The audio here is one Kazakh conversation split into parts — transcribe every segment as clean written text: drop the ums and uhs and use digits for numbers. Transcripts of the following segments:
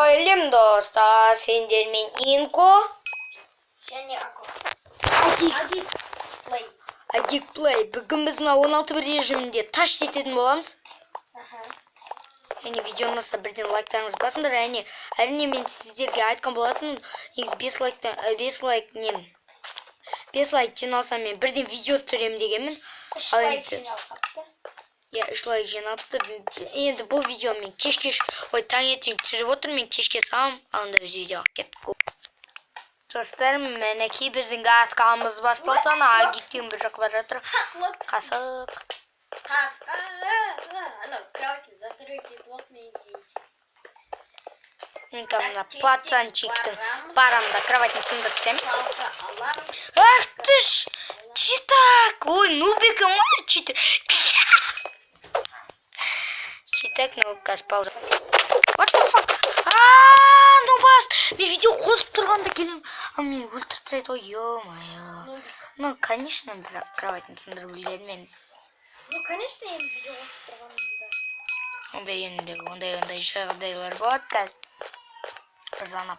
Сәлем достар, сендермен Инко және Ако. Агик. Агик Плей. Агик Плей. Бүгін біз мына 16 режимінде таш ететін боламыз. Аха. Және видеоны ұнаса бірден лайктарыңызды басыңдар. Және әрине мен сіздерге айтқан болатын, негізі 5 лайктан 5 лайк не 5 лайк жиналса мен бірден видео түсіремін дегенмін. 3 Ал лайк енді жиналып. Иә, 3 лайк жиналыпты. Енді бұл видео мен кешке, ой, таңертең түсіріп отырмын, мен кешке саламын. Ал онда біз видеоға кеттік. Достар, мінекей біздің каскамыз басталды. Ана Агиктен бір жаққа бара жатыр. Қасық. Қасқа. Анау кровать застроить етіп алды мен дейін. Мен мына пацанчиктің барамын да кроватын сындырып тастаймын. Палка аламын. Ах ты ж! Читак! Ой, нуб екен ғой, читер. Читак, ну қазір пауза. What the fuck? Ааа, нубас! Мен видео қосып тұрғанда келемін. А мені өлтіріп тастайды ғой, ё-моё. Ну, конечно, бірақ кроватын сындырып үлгердім мен. Ну, конечно, енді видео қосып тұрғанымда. Ондай енді, ондай жағдайлар болады қазір. Біз ана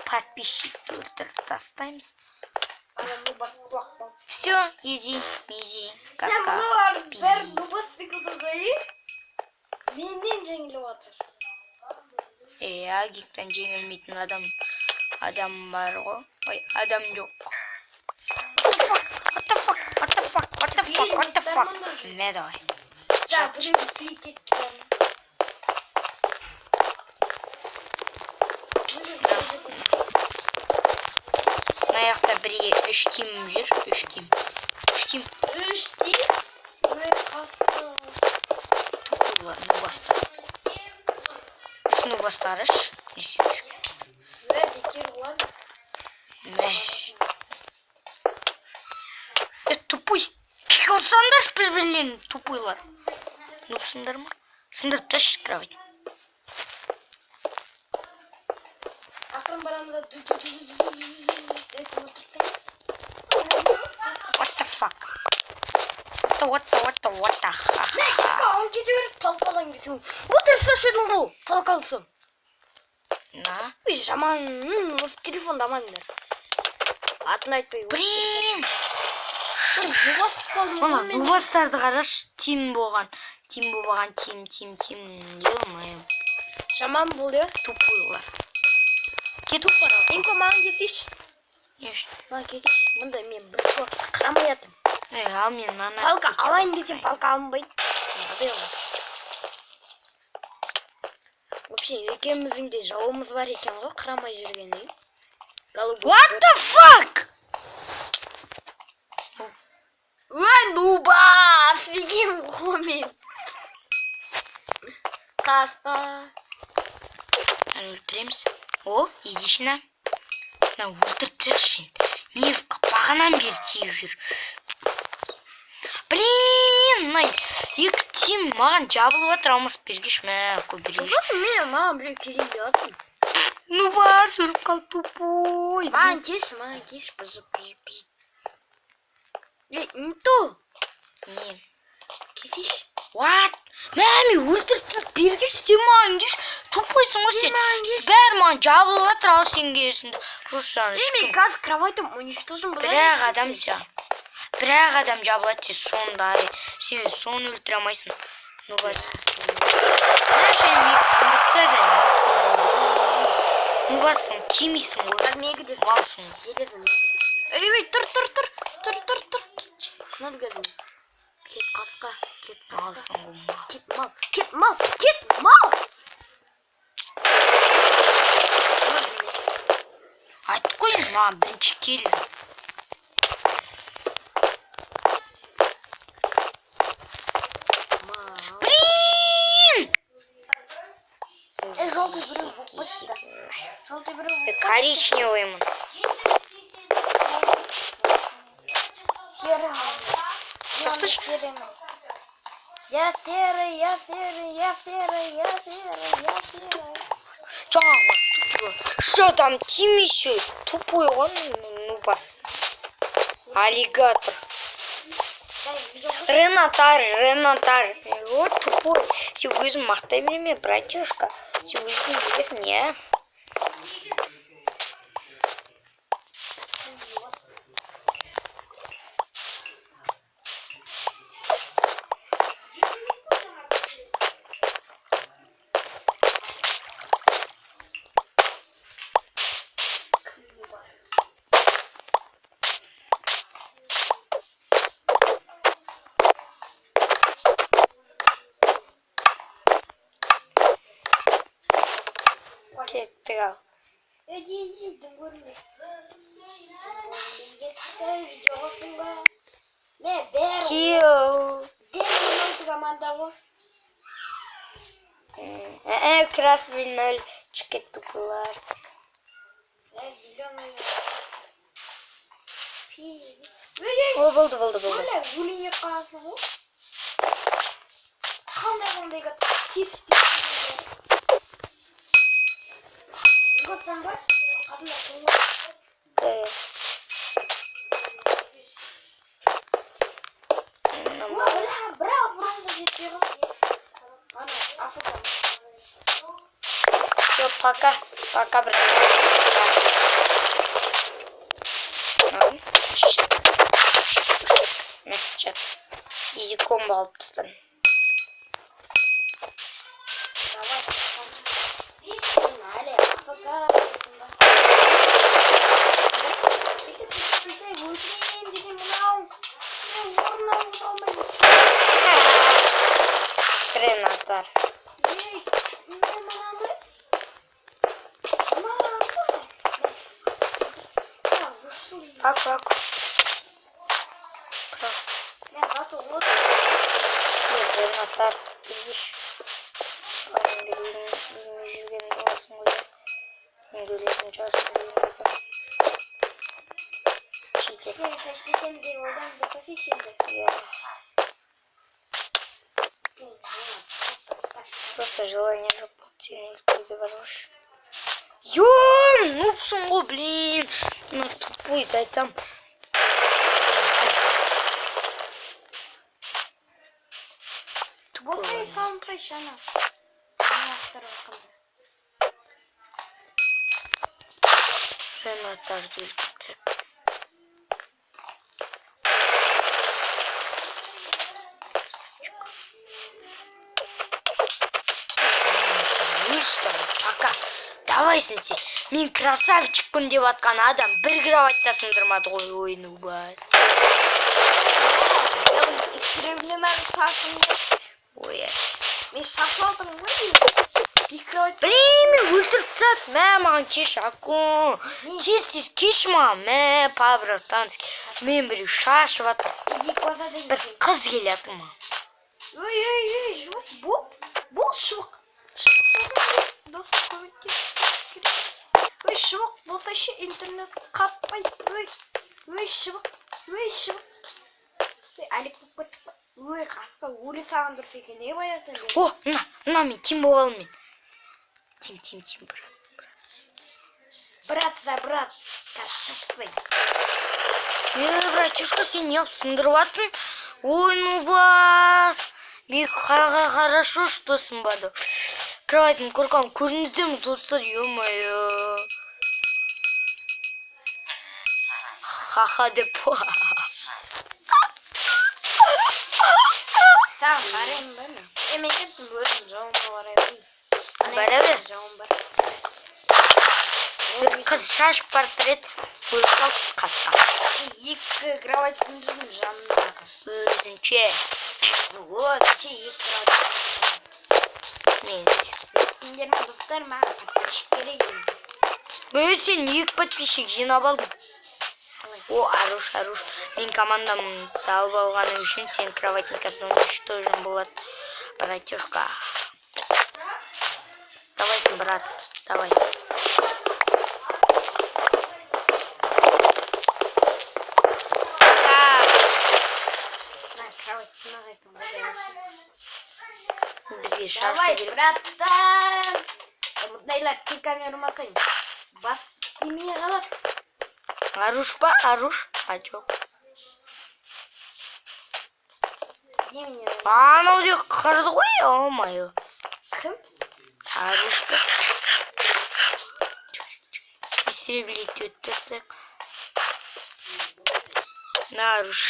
подписчикті өлтіріп тастаймыз. Ана нубас құлақ болды. Все, изи, изи, кака. Мыналар бәрі нубас секілді ғой. Менен жеңіліп жатыр. Е, Агиктен жеңілмейтін адам бар ғой. Ой, адам жоқ. What the fuck? What the fuck? What the fuck? What the fuck? What the fuck? Мә давай. Жа, біреу фейк еткен. Мына жақта бір үш тим жүр. Үш тим. Үш тим. Үш тим? Ой, қатты. Тупыйлар, нубастар. Үш нубастар үш. Не істеп жүр? Ой, бекер болады. Мәш. Е, тупой. Қылсаңдаршы бір-бірлерін, тупойлар. Нубсыңдар ма? Сындырып тасташы кровать. Ақырын барамыз да ду-ду-ду-ду-ду-ду деп отырсаң. What the fuck? What the, what the, what the, what the? Ха-ха-ха. Алып кете беріп палка алайын десең. Отырса едің ғой, палка алсам. На. Ой, жаман, осы телефонды алмаңдар. Атын айтпай. Блин! Бір нубас қалдым Ана ғой мен. нубастарды қарашы, тим болған. Тим болған, тим, тим, тим. Ё-моё, Жаман болды, иә? тупойлар. Кетіп барады. Инко, маған келсейші. Не үшін? Маған келсейші. Мында мен бір құлаққа қарамай жатырмын. Ей, ал мен ана. Палка алайын десем, палка алынбайды. Мынадай ғой. Вообще, екеуміздің де жауымыз бар екен ғой, қарамай жүргеннен. Голубой. What the fuck? Ой, нубас деген ғой мен. Қасқа. Мынаны өлтіреміз. О, изишна. Мына өлтіріп тасташы енді. Нивка бағанан бері тиіп жүр. Блин, мына екі тим маған жабылып жатыр, алмас бергеш, мә, көп бергеш. Сосын мен маған біреу келейін деп жатырмын. Нубас өліп қалды, тупой. Маған келші, маған келші, быжы, быжы, быжы. Ей, не то. Не? Келсейші. What? Мә, мен өлтіріп тастап бергеш, сен маған келші. Тупойсың ғой сен. Сен маған келші. Бәрі маған жабылып жатыр, ал сен келесің. Просто ана Ей, мен ешкім- қазір кроватым уничтожен болады. Бір-ақ адам сен. Бір-ақ адам жабылады сен сондай. Сен соны өлтіре алмайсың. Нубас. Мә, сен екі сындырып тастады. Нубассың, кимейсің ғой. Қазір менікі де Малсың ғой. жетеді, менікі де. Ей, ей, тұр, тұр, тұр, тұр, тұр, тұр. Сынады қазір. Кет қасқа, кет қасқа. Малсың ғой, мал. Кет мал, кет мал, кет мал. Айтып қой, маған бірінші кел. Мал. Блин! Ей, желтый біреу болып қойыпты. Желтый біреу Е, коричневыймын. Серый. Тоқташы. Я серый, я серый, я серый, я серый, я серый. Жаңағы тупой. Что там, тим еще? Тупой ғой, нубас. Аллигатор. Ренатар, Ренатар. Вот тупой. Сен өзің мақтай берме, братишка. Сен өзің білесің, не? Кеттік ал. Ей, ей, дым көрінбей. Кетті, видео қостың ба? Мә, бәрі. Кио. Дәл 16 команда ғой. Красный ноль. Шығып кетті бұлар. Ә, зеленый. Ей, ей, О, болды, болды, болды. өле, өлеңге қаласың ғой. Қандай қандай гад кесіп кесіп. Қосаң ба? Қасында қоңыр. Э. О, бірақ бронза жетпей қалды. Ана, Африка. Все, пока. Пока, брат. Сейчас. Изи комбо алып тастадым. Давай, әлі АФК. Өлтірейін деген мынау. Мен орнынан отыра алмаймын. Гранатар. Ей, мен мынаны. Мынаны ғой. Мә, вышел. Ак, ак. Мен зато от. Гранатар. Видишь? Енді үйіңе жүрген боласың ғой. Енді өлетін шығарсың деген ойда. Читер. Кішкене тәшілетемін деген ойдамын деп қойсайшы енді. Иә. Просто желание жоқ болды сені өлтіруге бар ғой. Ё, нубсың ғой, блин. Ну, тупой, да айтам. Болса салынсайшы ана. Мына ақтарып жатқанда. Гранатарды өлтірдік. Ну что, пока. Давай сенсе. Мен красавчикпін деп атқан адам бір кровать та сындырмады ғой ойыны бар. Истреблена тасымды. Ой, Мен шашып алдым ғой. Екі кровать. Блин, мен өлтіріп тастады. Мә, маған кеш, аку. Тез, тез кеш маған. Мә, по-братански. Мен біреу шашып жатыр. Екі база деген. Бір қыз келе жатыр маған. Ой, ой, ой, жоқ. Бұл, бұл шыбық. Шыбық досым көмектес. Ой, шыбық болса ше интернет қатпай. Ой, ой, шыбық. Ой, шыбық. Ой, әлек болып кеттік па? Ой, қасқа өле салған дұрыс екен, е, баяғыдан бері. О, мына, мына мен тим болып алдым мен. Тим, тим, тим, брат. Брат за брат. Қазір шашпай. Е, братишка, сен неғып сындырып жатырсың? Ой, ну бас. Мен хорошо, что сынбады. Кроватьым қорқамын. Көрдіңіздер ме, достар? Ё-моё. Ха-ха деп. Саған барайын ба мен? Е, мен кеттім, өзім жауымға барайын. Бара бер. Жауым бар. Бір қыз шашып барып тұр еді. Өліп қалды қасқа. Екі кровать сындырдым жанындағы. Өзінше. Өзінше екі кровать сындырдым. Мен. Сендер ме, достар, маған подписчик керек енді. Ей, сен екі подписчик жинап алдың. Қалай? О, Аруш, Аруш. Мен командамды алып алғаның үшін сен кроватың қазір уничтожен болады. Братишка. Давай, брат, давай. Так, Мына кровать сынақ екен ғой. Бізге шашу Давай, керек. братан. Мұндайлар киркамен ұрмасаң, бас істемей қалады. Аруш па? Аруш? А, жоқ. Немене? Анау де қырды ғой, ё-моё. Кім? Арушка. Истреблить өтіп тастайық. На, Аруш.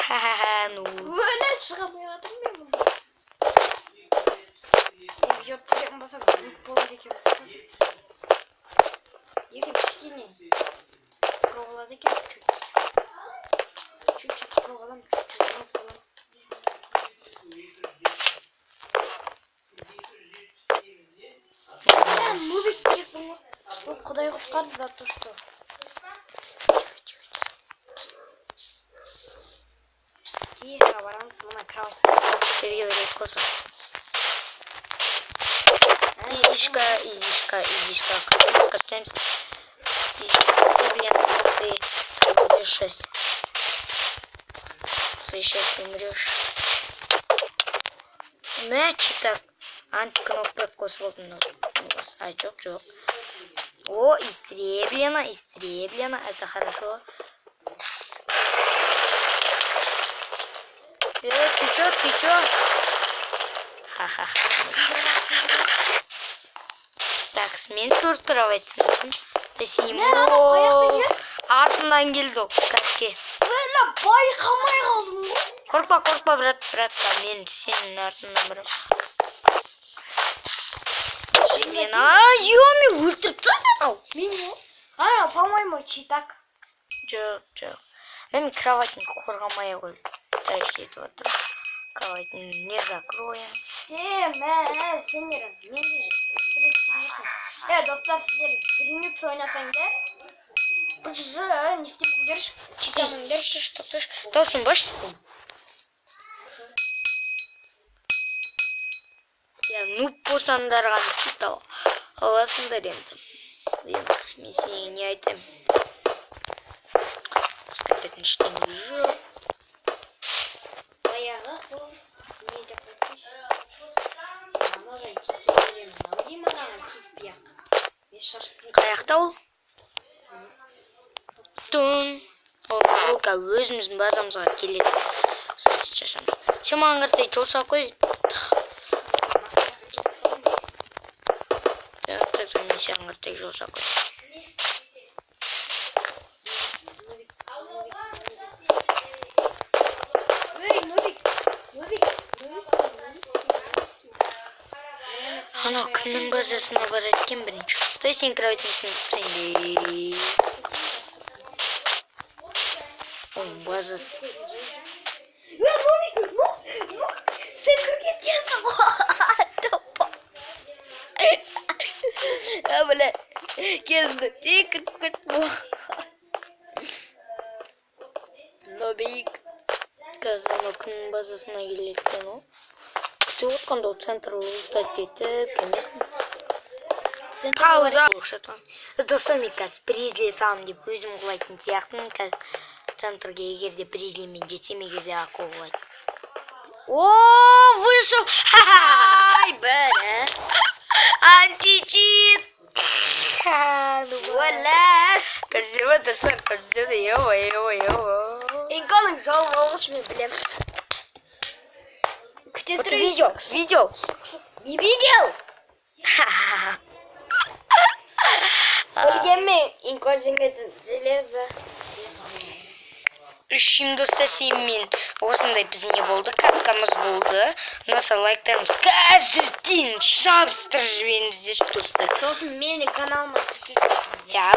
Ха-ха-ха, ну. Өлі шыға алмай жатырмын мен мұнда. Мен видео түсіретін болсам, нуб болады екен. Если кішкене про болады екен, чуть. Чуть-чуть про аламын, чуть-чуть нуб боламын. Мен нубик. Ол құдай құтқарды за то, что. Тихо, барамыз мына кровать. Жерге берейік қосып. Изишка, изишка, изишка. Каптаймыз, каптаймыз. Блин, ты будешь шесть. Ты сейчас умрешь. Мә, так. Антикнопка қосып алдым. А, жоқ, жоқ. О, истреблено, истреблено. Это хорошо. Ты чё, ты чё? Ха-ха-ха. Так, мен төрт кровать сындырдым. Сен артынан келді ол, кәске. Бля, байқамай қалдым ғой. Қорқпа, қорқпа, брат, брат, мен сенің артынан барамын. Мен, а, ё, өлтіріп тастады анау. Мен ғой. Ана, по-моему, читак. Жоқ, жоқ. Мен кроватын қорғамай ақ тащить етіп жатырмын. Кроватын не закроем. Е, мә, сендер, мен де. Е, достар, сіздер гринюкс ойнасаңдар, БЖ не істемеңдерші, читамаңдаршы. Досым, бош. Я нуб болсаңдар ғана чит аласыңдар енді. Енді мен сенен не айтайын? Басқа айтатын ештеңе жоқ. Баяғы сол не деп қойсайшы. Анадан тиіп беремін ау деймін, анаған тиіспей ақ. Мен шашып Қаяқта ол? Тун. Ол өзіміздің базамызға келеді. Сосын. Сен маған қаратай жол салып қой. Так, так, мен саған қаратай жол салып қой. Ей, Нубик, Нубик, Нубик, Нубик. Анау кімнің базасына барады екен бірінші? Құдай, сен кроватьны сындырып тастайын. Оның базасы. Е, Нубик, ну, ну, сен кіріп кеткенсің ғой. А, бля, келді. Тек кіріп кеттім. Нубик. Қазір анау кімнің базасына келеді екен ол? Күтіп отқанда ол центр лутать етіп келмесін. Пауза. Достар, мен қазір призле саламын деп өзім құлайтын сияқтымын. Қазір центрге егер де призлемен жетсем, егер де ақыл құлайды. О, вышел! Ай, бля. Античит! Уәләш. Көрсете достар, көрсете, ё, ё, ё. Инконың жолы болғыш мен білем. Күте Вот тұрайыншы. видео, видео. Не видел? Өлгенмен Инко жеңеді железо. Үшім, достар, сенімен осындай біз не болды, каткамыз болды. Носа лайктарымыз қазірден жабыстырып жіберіңіздерші, достар. Сосын менің каналыма тіркеліп. Я,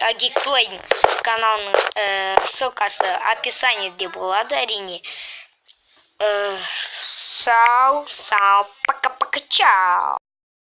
Агик Плейдің каналының ссылкасы описаниеде болады, әрине. Сау, сау, пока-пока, чао.